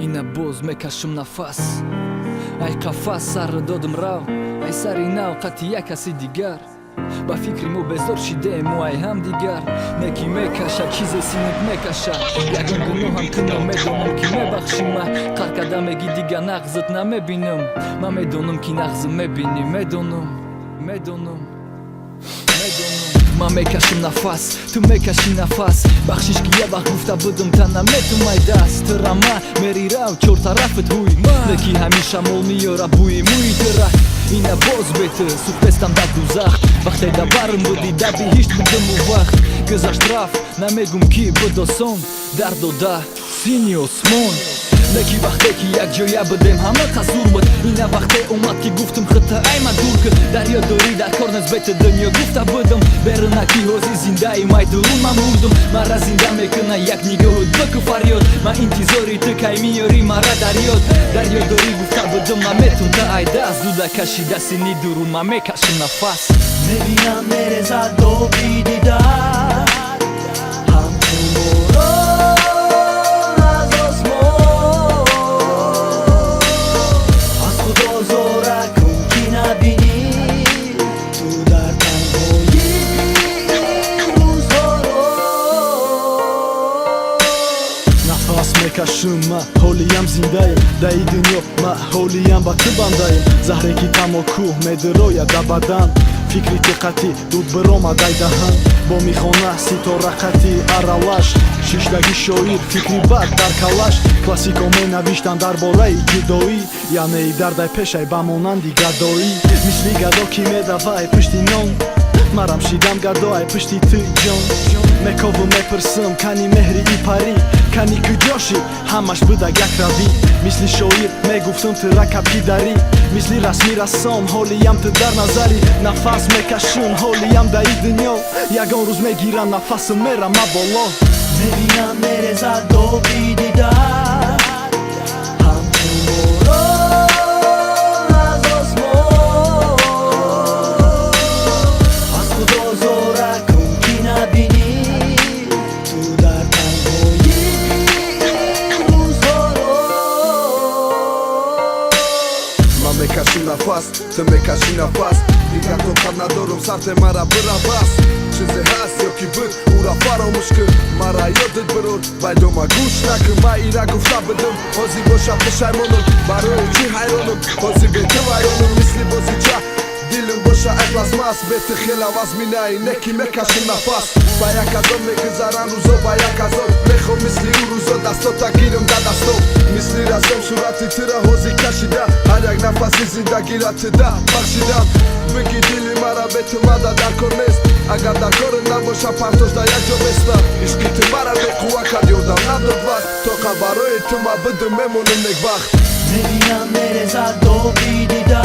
Ина боз мекашум нафас, ай қафас сар додум рав, ай сари нав қати як каси дигар. Ба фикри мо безор шидаему ай ҳам дигар. Неки мекаша, чизе синут мекаша. Ягон гуноҳам кунам, медонам, ки мебахшӣ. Ма қар када меги, дига нағзат намебинам. Ман медонам, ки нағзм мебинӣ, медонам, медонам, медонам. Ман мекашам нафас, ту мекашӣ нафас. Бахшиш, ки як вақт гуфта будум, та наметум ай даст. Тырама мери рав, чортарафат ҳуй. Неки ҳамин шамол меёра бӯи мӯи тыра. Ина боз бе ту сӯхтестам дар дузах. Вақте да барм будӣ, да биҳишт будиму вақт гузашт, рафт. Намегум, ки буд осон дар дода сини осмон. Неки вақте ки якҷоя будем, ҳама қасур буд. Ина вақте омад, ки гуфтум, хита айма дур ки. Дарё дорӣ, дар кор нест бети дунё гуфта будам. Берунаки ҳозир зиндаи май дурун ман мурдум. Мара зинда мекуна як нигоҳу бикӯ фарёд. Ман интизори ту, кай меёрӣ мара дар ёд. Дарё дорӣ, гуфта будум, наметун та ай даст. Зуда кашида сини дурун, ман мекашам нафас. Мебинам, мерезад оби дида ҳамчун борон аз осмон. Аз Худо зора кун, ки набинӣ ту дар танҳоӣ ин рӯзҳоро. Нафас мекашум, ма ҳолиям зиндаем. Даи дунё ма ҳолиям ба ту бандаем. Заҳре ки тамоку медирояд да бадан, фикри диққатӣ дуд биромадай даҳан. Бо михона ситора қати аралаш шиштаги шоир, фикри бад дар калаш. Классико менавиштанд дар бораи ҷудоӣ, яъне дардай пешай ба монанди гадоӣ. Мисли гадо, ки медавай пушти нон, марам шидам гадо ай пушти ту, ҷон. Мекову мепурсам, кани меҳри ипарӣ, кани куҷо шид ҳамаш буда якравӣ? Мисли шоир мегуфтум, ту ракаб ки дарӣ, мисли расми рассом ҳолиям ту дар назарӣ. Нафас мекашум ҳолиям даи дунё, ягон рӯз мегирам нафасу мерам ма боло. Мебинам, мерезад оби дида ҳамчун борон аз осмон. Аз Худо зора кун, ки набинӣ ту дар танҳоӣ ин рӯзҳоро. Ман мекашим нафас, ту мекашӣ нафас. Дигар тоқат надорум, сарте мара бира, бас. Чизе ҳаст ё ки буд, ӯра фаромӯш кун. Мара ёдат бирор, байдома гӯш накун. Ман ира гуфта будум, ҳозир боша пушаймонам. Барои чӣ ҳайронам, ҳозир бе ту вайронам. Мисли бозича дилм боша ай пластмас, бе ту хела вазминаи, неки мекашим нафас. Ба як азоб мегузаран рӯзо, ба як азоб. Мехом мисли ӯ рӯзо дастота гирм да дастом. Мисли рассом сурати тура ҳозир кашида, ҳар як нафаси зиндагира туда бахшидам. Бигӣ, дили мара бе ту мада дар кор нест. Агар дар кори набоша, партош дар як ҷо беста. Ишқи ту мара беқувва кард, ёрдам надод вақт. Тоқа барои ту ма бидум, мемонам некбахт. Мебинам, мерезад оби дида.